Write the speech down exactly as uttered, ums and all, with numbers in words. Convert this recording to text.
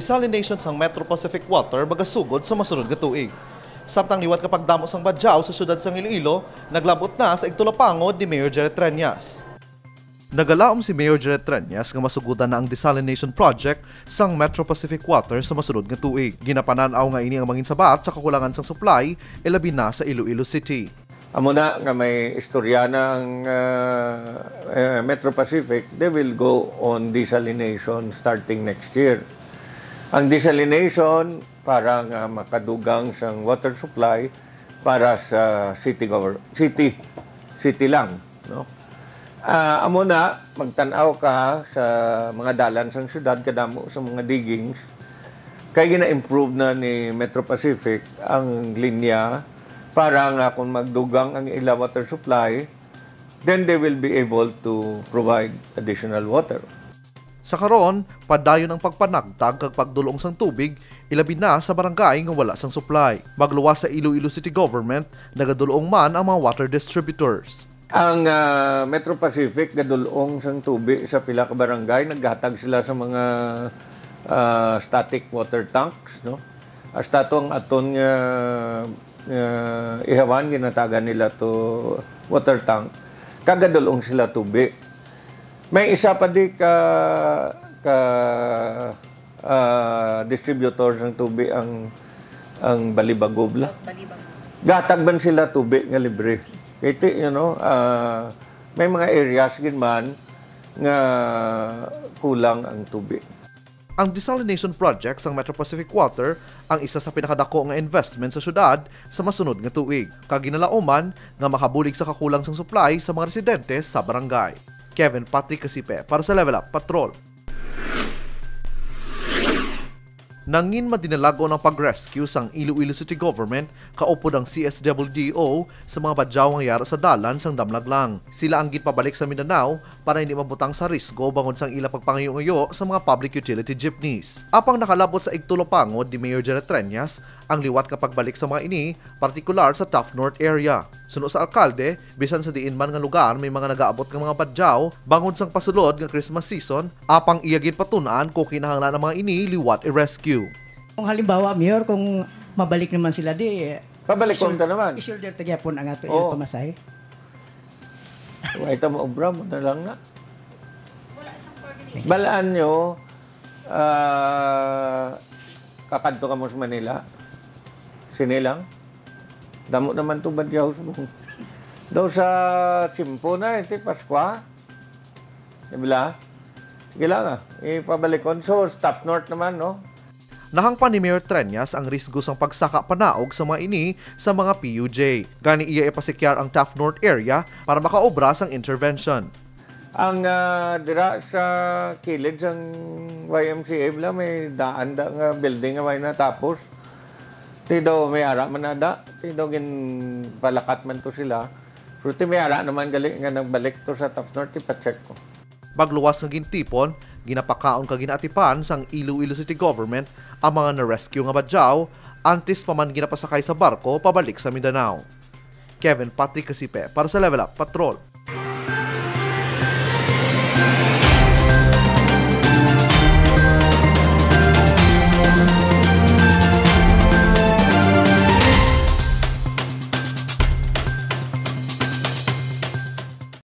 Desalination sang Metro Pacific Water magasugod sa masunod nga tuig. Samtang liwat nga pagdamo sang badyaw sa siyudad sang Iloilo, naglabot na sa igtulapangod ni Mayor Jerry Treñas. Nagalaom si Mayor Jerry Treñas nga masugodan na ang desalination project sang Metro Pacific Water sa masunod nga tuig. Ginapanan-aw nga ini ang manginsabat sa kakulangan sang supply, ilabi na sa Iloilo City. Amo na nga may istorya na ang, ah, eh, Metro Pacific, they will go on desalination starting next year. Ang desalination para nga makadugang sang water supply para sa city govern-, city, city lang, no? Ah, amo na, magtan-aw ka sa mga dalan sang syudad, kadamo sa mga diggings, kay gina-improve na ni Metro Pacific ang linya para nga kung magdugang ang ila water supply, then they will be able to provide additional water. Sa karon, padayon ang pagpanagtag kag pagdul-ong sang tubig, ilabi na sa barangay nga wala sang supply. Magluwas sa Iloilo City Government, nagadul-ong man ang mga water distributors. Ang, ah, Metro Pacific gadul-ong sang tubig sa pila ka barangay, naghatag sila sa mga, ah, static water tanks, no? Hasta to ang aton nga, nga ihawan, ginatagan nila to water tank, kag gadul-ong sila tubig. May isa pa di ka, ka, ah, distributor sang tubig ang, ang Balibagob la. Balibagob. Gatag man sila tubig nga libre. Kay ti, you know, ah, may mga areas gid man nga kulang ang tubig. Ang desalination project sang Metro Pacific Water ang isa sa pinakadako nga investment sa syudad sa masunod nga tuig, kag ginalauman nga makabulig sa kakulang sang supply sa mga residente sa barangay. Kevin Patrick Casipe para sa Level Up Patrol. Nangin madinalagon ang pag-rescue sang Iloilo City Government kaupod ang C S W D O sa mga badyaw nga yara sa dalan sang Damlaglang. Sila ang ginpabalik sa Mindanao para hindi mabutang sa risgo bangod sang ila pagpangayo-ngayo sa mga public utility jeepneys. Apang nakalabot sa igtulapangod ni Mayor Jerry Treñas ang liwat nga pagbalik sa mga ini, partikular sa Tough North area. Suno sa alkalde, bisan sa diin man nga lugar may mga nagaabot nga mga badyaw bangod sang pasulod nga Christmas season, apang iya ginpatun-an kung kinahanglan ang mga ini liwat i-rescue. Kung halimbawa, Mayor, kung mabalik naman sila, di, Pabalikon isul-, ta naman. Isulder ta gyapon ang ato Oo. Pamasahe. Way ta maobra, mo na lang na. Balaan nyo, ah, kakadto kamo sa Manila. Sini lang. Damo naman to badyaw sa mong. Daw sa tiyempo na, iti Paskwa. Di ba? Sige lang, ah. Ipabalikon. So, Tough North naman, no? Nahangpan ni Mayor Treñas ang risgo sang pagsaka panaog sa mga ini sa mga P U J. Gani iya ipasikyar ang Tough North area para makaobra sang intervention. Ang, ah, dira sa kilid sang Y M C A, bala, may daan da nga building nga may natapos. Ti daw may ara man na da. Ti daw ginpalakat man to sila. Pero ti may ara naman gali nga nagbalik to sa Tough North, ipacheck ko. Magluwas nga gintipon, ginapakaon kag ginaatipan sang Iloilo City Government ang mga na-rescue nga badyaw, antes pa man ginapasakay sa barko pabalik sa Mindanao. Kevin Patrick Casipe para sa Level Up Patrol.